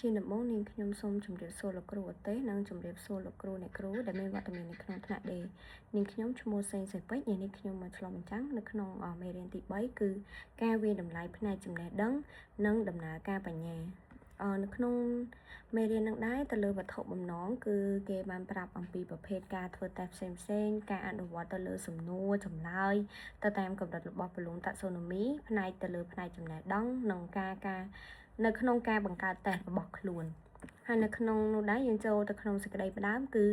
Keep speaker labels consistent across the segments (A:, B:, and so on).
A: ជាដំបូងនាងខ្ញុំសូមជម្រាបសួរលោកគ្រូអទេសនិងជម្រាបសួរលោកគ្រូអ្នកគ្រូដែលមានវត្តមាននៅក្នុងថ្នាក់ D នាងខ្ញុំឈ្មោះសេងសៃពេជ្រថ្ងៃនេះខ្ញុំមកឆ្លុះបញ្ចាំងនៅក្នុងមេរៀនទី3គឺការវាយតម្លៃផ្នែកចំណេះដឹងនិងដំណើរការបញ្ញានៅក្នុងមេរៀននឹងដែរទៅលើវត្ថុបំណងគឺគេបានប្រាប់អំពីប្រភេទការធ្វើតេស្តផ្សេងផ្សេងការអនុវត្តទៅលើសំណួរចម្លើយទៅតាមកម្រិតរបស់ Bloom Taxonomy ផ្នែកទៅលើផ្នែកចំណេះដឹងនិងការការនៅក្នុងការបង្កើតតេស្តរបស់ខ្លួនហើយនៅក្នុងនោះដែរយើងចូលទៅក្នុងសេចក្តីផ្ដើមគឺ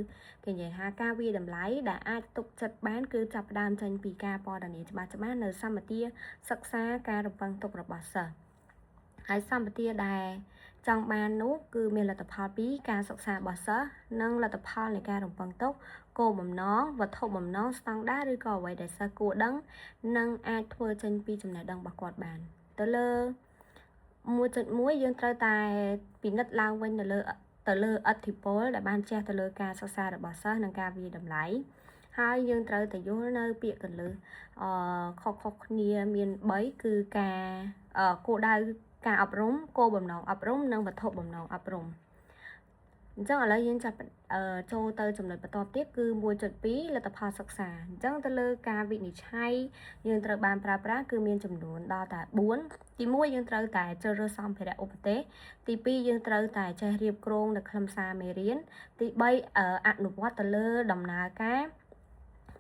A: គេនិយាយថាការវាយតម្លៃដែលអាចទុកចិត្តបានគឺចាប់ផ្ដើមចេញពីការពណ៌នាច្បាស់ច្បាស់នៅសម្បទាសិក្សាការរំពឹងទុករបស់សិស្សហើយសម្បទាដែលចង់បាននោះគឺមានលទ្ធផលពីការសិក្សារបស់សិស្សនិងលទ្ធផលនៃការរំពឹងទុកគោលបំណងវត្ថុបំណងស្តង់ដារឬក៏អ្វីដែលសិស្សគួរដឹងនិងអាចធ្វើចេញពីចំណេះដឹងរបស់គាត់បានទៅលើ1.1យើងត្រូវតែពិនិត្យឡើងវិញនៅលើទៅលើឥទ្ធិពលដែលបានជះទៅលើការសិក្សារបស់សិស្សនិងការវាយតម្លៃហើយយើងត្រូវតែយល់នៅពាក្យកលឹះអឺខុសៗគ្នាមាន3គឺការគោលដៅការអប់រំគោលបំណងអប់រំនិងវត្ថុបំណងអប់រំអញ្ចឹងឥឡូវយើងចាប់ចូលទៅចំណុចបន្ទាប់ទៀតគឺ1.2លទ្ធផលសិក្សាអញ្ចឹងទៅលើការវិនិច្ឆ័យយើងត្រូវបានប្រើប្រាស់គឺមានចំនួនដល់តែ4ទី1យើងត្រូវតែជ្រើសរើសសម្ភារៈឧបទេសទី2យើងត្រូវតែចេះរៀបគ្រោងនៅខ្លឹមសារមេរៀនទី3អនុវត្តទៅលើដំណើរការ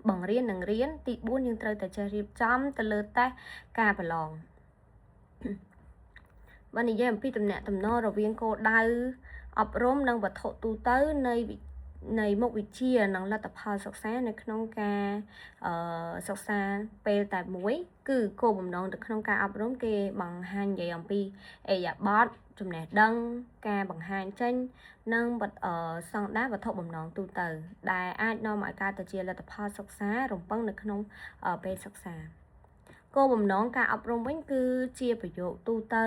A: បង្រៀននិងរៀនទី4យើងត្រូវតែចេះរៀបចំទៅលើតេស្តការប្រឡងបើនិយាយអំពីតំណែងតំណរវាងគោលដៅអប់រំនិងវត្ថុទូទៅនៃនៃមុខវិជ្ជានិងលទ្ធផលសិក្សានៅក្នុងការអឺសិក្សាពេលតែមួយគឺគោលបំណងទៅក្នុងការអប់រំគេបង្ហាញនិយាយអំពីអេយ៉ាប័តចំណេះដឹងការបង្ហាញចេញនិងស្តង់ដារវត្ថុបំណងទូទៅដែលអាចនាំឲ្យកើតទៅជាលទ្ធផលសិក្សារំពឹងនៅក្នុងពេលសិក្សាគោលបំណងការអប់រំវិញគឺជាប្រយោគទូទៅ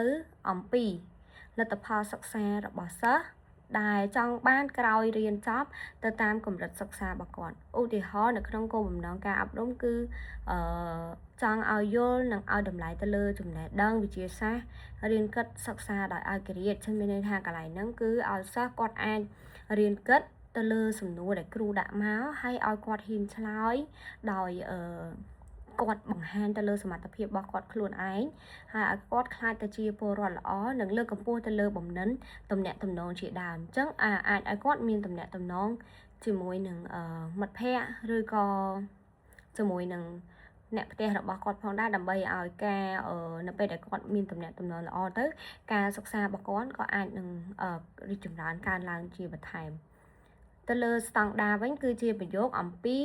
A: អំពីលទ្ធផលសិក្សារបស់សិស្សដែលចង់បានក្រោយរៀនចប់ទៅតាមកម្រិតសិក្សារបស់គាត់ឧទាហរណ៍នៅក្នុងគោលបំណងការអប់រំគឺអឺចង់ឲ្យយល់និងឲ្យតម្លៃទៅលើចំណេះដឹងវិទ្យាសាស្ត្ររៀនគិតសិក្សាដោយឯករាជ្យចឹងមានន័យថាកន្លែងហ្នឹងគឺឲ្យសិស្សគាត់អាចរៀនគិតទៅលើសំណួរដែលគ្រូដាក់មកហើយឲ្យគាត់ហ៊ានឆ្លើយដោយអឺគាត់បង្ហាញទៅលើសមត្ថភាពរបស់គាត់ខ្លួនឯងហើយឲ្យគាត់ក្លាយទៅជាពលរដ្ឋល្អនិងលើកកម្ពស់ទៅលើបំណិនទំនាក់ទំនងជាដើមអញ្ចឹងអាចឲ្យគាត់មានទំនាក់ទំនងជាមួយនឹងមិត្តភ័ក្តិឬក៏ជាមួយនឹងអ្នកផ្ទះរបស់គាត់ផងដែរដើម្បីឲ្យការនៅពេលដែលគាត់មានទំនាក់ទំនងល្អទៅការសិក្សារបស់គាត់ក៏អាចនឹងរីកចម្រើនកើនឡើងជាបន្ថែមទៅលើស្តង់ដារវិញគឺជាប្រយោគអំពី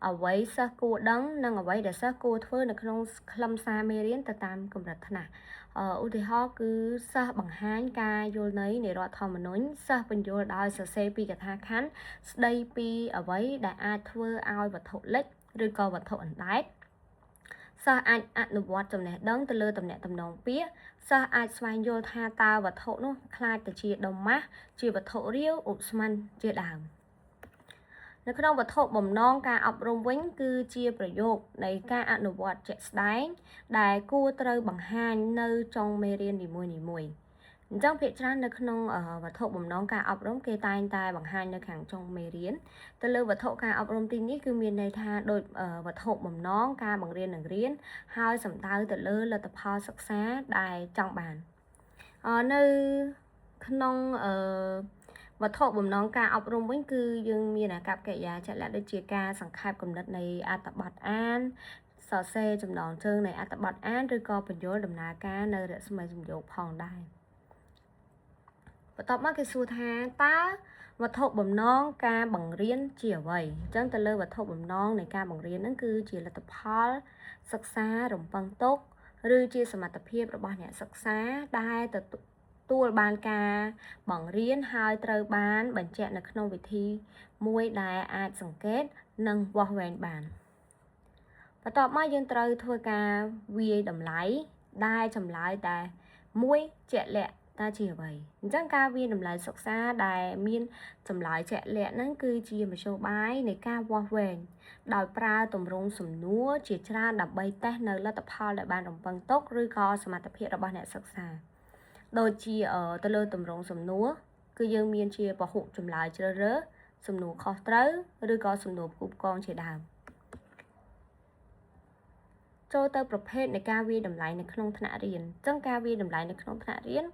A: អ្វីសិស្សគួរដឹងនិងអ្វីដែលសិស្សគួរធ្វើនៅក្នុងខ្លឹមសារមេរៀនទៅតាមកម្រិតថ្នាក់ឧទាហរណ៍គឺសិស្សបង្ហាញការយល់ន័យនៃរដ្ឋធម្មនុញ្ញសិស្សពន្យល់ដោយសរសេរពីកថាខណ្ឌស្ដីពីអ្វីដែលអាចធ្វើឲ្យវត្ថុលិចឬក៏វត្ថុអណ្ដែតសិស្សអាចអនុវត្តចំណេះដឹងទៅលើតំណែងតំណងពាក្យសិស្សអាចស្វែងយល់ថាតើវត្ថុនោះក្លាយទៅជាដុំម៉ាស់ជាវត្ថុរាវឧស្ម័នជាដើមនៅក្នុងវត្ថុបំណងការអប់រំវិញគឺជាប្រយោគនៃការអនុវត្តជាក់ស្ដែងដែលគួរត្រូវបង្ហាញនៅចុងមេរៀននីមួយៗអញ្ចឹងភាគច្រើននៅក្នុងវត្ថុបំណងការអប់រំគេតែងតែបង្ហាញនៅខាងចុងមេរៀនទៅលើវត្ថុការអប់រំទីនេះគឺមានន័យថាដូចវត្ថុបំណងការបង្រៀននិងរៀនហើយសំដៅទៅលើលទ្ធផលសិក្សាដែលចង់បាននៅក្នុងអឺវត្ថុបំណងការអប់រំវិញគឺយើងមានអាកប្បកិរិយាជាក់លាក់ដូចជាការសង្ខេបគំនិតនៃអត្ថបទអានសរសេរចំណងជើងនៃអត្ថបទអានឬក៏ពន្យល់ដំណើរការនៅរស្មីសំយោគផងដែរបន្ទាប់មកគេសួរថាតើវត្ថុបំណងការបង្រៀនជាអ្វីអញ្ចឹងទៅលើវត្ថុបំណងនៃការបង្រៀនហ្នឹងគឺជាលទ្ធផលសិក្សារំពឹងទុកឬជាសមត្ថភាពរបស់អ្នកសិក្សាដែលទទួលបានការបង្រៀនហើយត្រូវបានបញ្ជាក់នៅក្នុងវិធីមួយដែលអាចសង្កេតនិងវាស់វែងបានបន្ទាប់មកយើងត្រូវធ្វើការវាយតម្លៃដែលចម្លើយតែមួយជាក់លាក់តើជាអ្វីអញ្ចឹងការវាយតម្លៃសិក្សាដែលមានចម្លើយជាក់លាក់ហ្នឹងគឺជាមធ្យោបាយនៃការវាស់វែងដោយប្រើទម្រង់សំណួរជាច្រើនដើម្បីតេស្តនៅលទ្ធផលដែលបានរំពឹងទុកឬក៏សមត្ថភាពរបស់អ្នកសិក្សា ដូចជាទៅលើទម្រង់សំណួរគឺយើងមានជាពហុចម្លើយជ្រើសរើសសំណួរខុសត្រូវឬក៏សំណួរផ្គូផ្គងជាដើមចូលទៅប្រភេទនៃការវាយតម្លៃនៅក្នុងថ្នាក់រៀនអញ្ចឹងការវាយតម្លៃនៅក្នុងថ្នាក់រៀន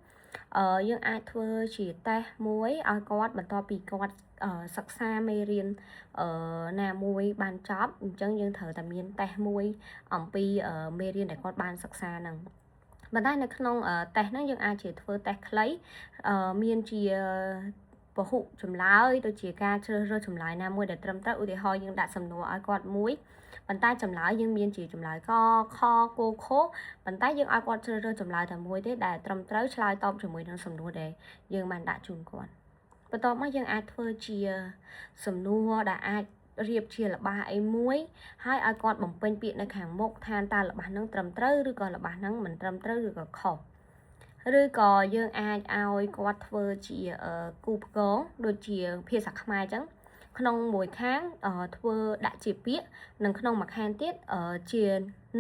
A: អឺយើងអាចធ្វើជាតេស្តមួយឲ្យគាត់បន្ទាប់ពីគាត់សិក្សាមេរៀនអឺណាមួយបានចប់អញ្ចឹងយើងត្រូវតែមានតេស្តមួយអំពីមេរៀនដែលគាត់បានសិក្សាហ្នឹងប៉ុន្តែនៅក្នុងតេស្តហ្នឹងយើងអាចជាធ្វើតេស្តខ្លីមានជាពហុចម្លើយដូចជាការជ្រើសរើសចម្លើយណាមួយដែលត្រឹមត្រូវឧទាហរណ៍យើងដាក់សំណួរឲ្យគាត់មួយប៉ុន្តែចម្លើយយើងមានជាចម្លើយកខកខប៉ុន្តែយើងឲ្យគាត់ជ្រើសរើសចម្លើយតែមួយទេដែលត្រឹមត្រូវឆ្លើយតបជាមួយនឹងសំណួរដែលយើងបានដាក់ជូនគាត់បន្ទាប់មកយើងអាចធ្វើជាសំណួរដែលអាចរៀបជាល្បះអីមួយហើយឲ្យគាត់បំពេញពាក្យនៅខាងមុខថាតើល្បះហ្នឹងត្រឹមត្រូវឬក៏ល្បះហ្នឹងមិនត្រឹមត្រូវឬក៏ខុសឬក៏យើងអាចឲ្យគាត់ធ្វើជាគូផ្គងដូចជាភាសាខ្មែរអញ្ចឹងក្នុងមួយខាងធ្វើដាក់ជាពាក្យនិងក្នុងមួយខាងទៀតជា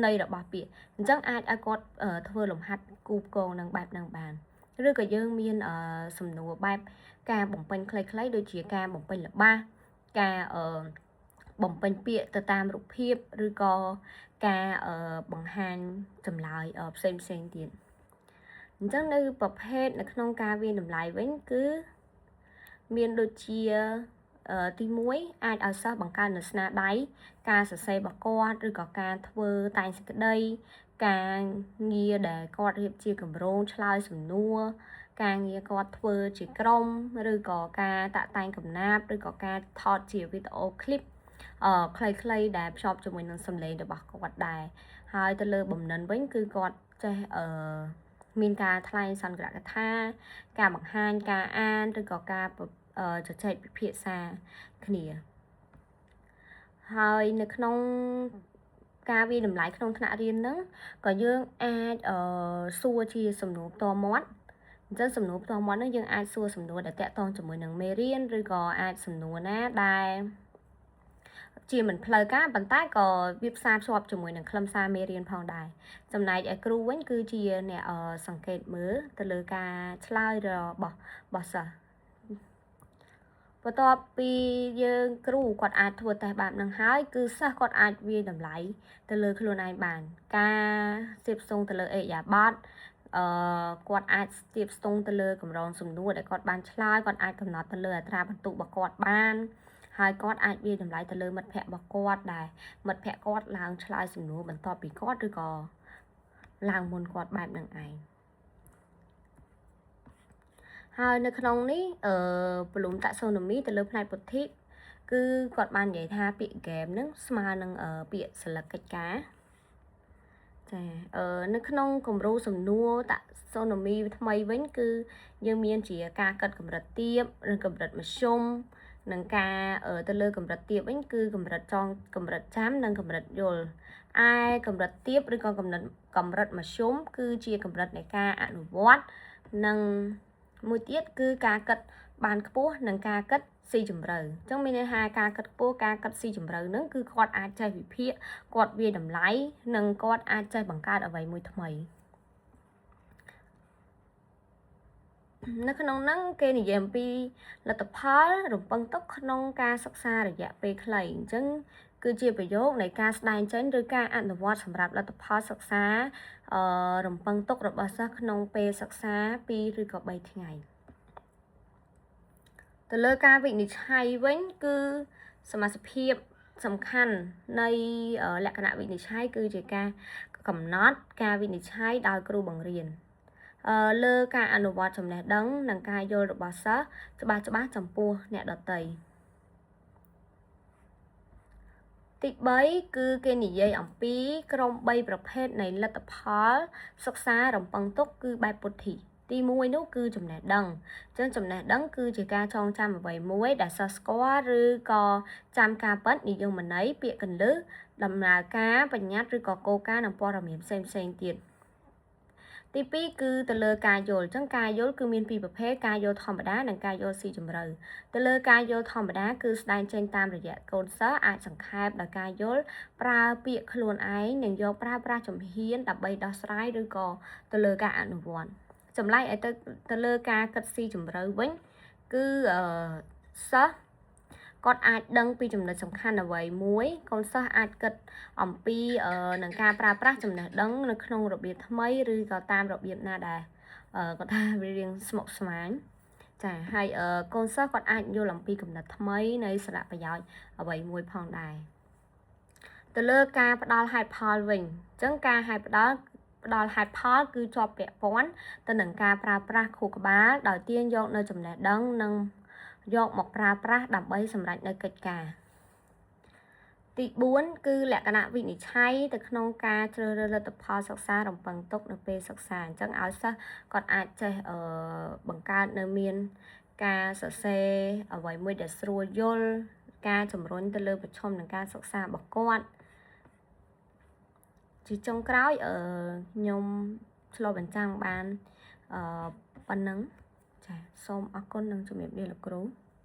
A: ន័យរបស់ពាក្យអញ្ចឹងអាចឲ្យគាត់ធ្វើលំហាត់គូផ្គងនឹងបែបហ្នឹងបានឬក៏យើងមានសំណួរបែបការបំពេញខ្លីៗដូចជាការបំពេញល្បះការបំពេញពាក្យទៅតាមរូបភាពឬក៏ការបង្ហាញចម្លើយផ្សេងផ្សេងទៀតអញ្ចឹងនៅប្រភេទនៅក្នុងការវាយតម្លៃវិញគឺមានដូចជាទី1អាចឲ្យសិស្សបង្កើតនៅស្នាដៃការសរសេររបស់គាត់ឬក៏ការធ្វើតែងសេចក្តីការងារដែលគាត់រៀបជាគម្រោងឆ្លើយសំណួរការងារគាត់ធ្វើជាក្រុមឬក៏ការតាក់តែងកំណាព្យឬក៏ការថតជាវីដេអូឃ្លីបខ្លីៗដែលភ្ជាប់ជាមួយនឹងសំឡេងរបស់គាត់ដែរហើយទៅលើបំណិនវិញគឺគាត់ចេះមានការថ្លែងសន្ទរកថាការបង្ហាញការអានឬក៏ការជជែកពិភាក្សាគ្នាហើយនៅក្នុងការវាយតម្លៃក្នុងថ្នាក់រៀនហ្នឹងក៏យើងអាចសួរជាសំណួរផ្ទាល់មាត់អញ្ចឹងសំណួរផ្ទាល់មាត់ហ្នឹងយើងអាចសួរសំណួរដែលតាក់ទងជាមួយនឹងមេរៀនឬក៏អាចសំណួរណាដែលជាមិនផ្លូវការប៉ុន្តែក៏វាផ្សារភ្ជាប់ជាមួយនឹងខ្លឹមសារមេរៀនផងដែរចំណែកឯគ្រូវិញគឺជាអ្នកសង្កេតមើលទៅលើការឆ្លើយរបស់សិស្សបន្ទាប់ពីយើងគ្រូគាត់អាចធ្វើតេស្តបែបហ្នឹងហើយគឺសិស្សគាត់អាចវាយតម្លៃទៅលើខ្លួនឯងបានការស្ទាបស្ទង់ទៅលើឥរិយាបថគាត់អាចស្ទាបស្ទង់ទៅលើកម្រងសំណួរដែលគាត់បានឆ្លើយគាត់អាចកំណត់ទៅលើអត្រាបន្ទុករបស់គាត់បានហើយគាត់អាចវាយតម្លៃទៅលើមិត្តភ័ក្តិរបស់គាត់ដែលមិត្តភ័ក្តិគាត់ឡើងឆ្លើយសំណួរបន្ទាប់ពីគាត់ឬក៏ឡើងមុនគាត់បែបហ្នឹងឯងហើយនៅក្នុងនេះBloom taxonomy ទៅលើផ្នែកពុទ្ធិគឺគាត់បាននិយាយថាពាក្យ game ហ្នឹងស្មើនឹងពាក្យសិលឹកកិច្ចការចានៅក្នុងគំរូសំណួរ taxonomy ថ្មីវិញគឺយើងមានជាការកាត់កម្រិតទាបឬកម្រិតមធ្យមនិងការទៅលើកម្រិតទាបវិញគឺកម្រិតចងកម្រិតចាំនិងកម្រិតយល់ឯកម្រិតទាបឬក៏កម្រិតកម្រិតមធ្យមគឺជាកម្រិតនៃការអនុវត្តនិងមួយទៀតគឺការគិតបានខ្ពស់និងការគិតស៊ីជម្រៅអញ្ចឹងមានន័យថាការគិតខ្ពស់ការគិតស៊ីជម្រៅហ្នឹងគឺគាត់អាចចេះវិភាគគាត់វាយតម្លៃនិងគាត់អាចចេះបង្កើតអ្វីមួយថ្មីនៅក្នុងហ្នឹងគេនិយាយអំពីលទ្ធផលរំពឹងទុកក្នុងការសិក្សារយៈពេលខ្លីអញ្ចឹងគឺជាប្រយោគនៃការស្ដែងចេញឬការអនុវត្តសម្រាប់លទ្ធផលសិក្សារំពឹងទុករបស់សិស្សក្នុងពេលសិក្សា2ឬក៏3ថ្ងៃទៅលើការវិនិច្ឆ័យវិញគឺសមាសភាពសំខាន់នៃលក្ខណៈវិនិច្ឆ័យគឺជាការកំណត់ការវិនិច្ឆ័យដោយគ្រូបង្រៀនលើការអនុវត្តចំណេះដឹងនិងការយល់របស់សិស្សច្បាស់ច្បាស់ចំពោះអ្នកដទៃទី3គឺគេនិយាយអំពីក្រុម3ប្រភេទនៃលទ្ធផលសិក្សារំពឹងទុកគឺបែបពុទ្ធិទី1នោះគឺចំណេះដឹងអញ្ចឹងចំណេះដឹងគឺជាការចងចាំអ្វីមួយដែលសិស្សស្គាល់ឬក៏ចាំការពិតនិយមន័យពាក្យកន្លឹះដំណើរការបញ្ញត្តិឬក៏គោលការណ៍និងព័ត៌មានផ្សេងផ្សេងទៀតទី2គឺទៅលើការយល់អញ្ចឹងការយល់គឺមានពីរប្រភេទការយល់ធម្មតានិងការយល់ស៊ីជម្រៅទៅលើការយល់ធម្មតាគឺស្ដែងចេញតាមរយៈកូនសិស្សអាចសង្ខេបដោយការយល់ប្រើពាក្យខ្លួនឯងនិងយកប្រើប្រាស់ជំហានដើម្បីដោះស្រាយឬក៏ទៅលើការអនុវត្ត ចម្លែកឲ្យទៅទៅលើការគិតស៊ីជម្រៅវិញគឺអឺសិស្សគាត់អាចដឹងពីចំណុចសំខាន់អ្វីមួយកូនសិស្សអាចគិតអំពីនឹងការប្រើប្រាស់ចំណេះដឹងនៅក្នុងរបៀបថ្មីឬក៏តាមរបៀបណាដែលគាត់ថាវារៀងស្មុគស្មាញចាហើយកូនសិស្សគាត់អាចយល់អំពីគំនិតថ្មីនៃសារៈប្រយោជន៍អ្វីមួយផងដែរទៅលើការផ្ដល់ហេតុផលវិញអញ្ចឹងការហេតុផ្ដល់ផ្ដល់ហេតុផលគឺជាប់ពាក់ព័ន្ធទៅនឹងការប្រើប្រាស់ខួរក្បាលដោយទាញយកនៅចំណេះដឹងនិងយកមកប្រើប្រាស់ដើម្បីសម្រេចនៅកិច្ចការទី4គឺលក្ខណៈវិនិច្ឆ័យទៅក្នុងការជ្រើសរើសលទ្ធផលសិក្សារំពឹងទុកនៅពេលសិក្សាអញ្ចឹងឲ្យសិស្សគាត់អាចចេះអឺបង្កើតនៅមានការសរសេរអ្វីមួយដែលស្រួលយល់ការជំរុញទៅលើប្រឈមនឹងការសិក្សារបស់គាត់ជាចុងក្រោយអឺខ្ញុំឆ្លុះបញ្ចាំងបានអឺប៉ុណ្ណឹងចាសូមអរគុណនិងជំរាបលាលោកគ្រូ។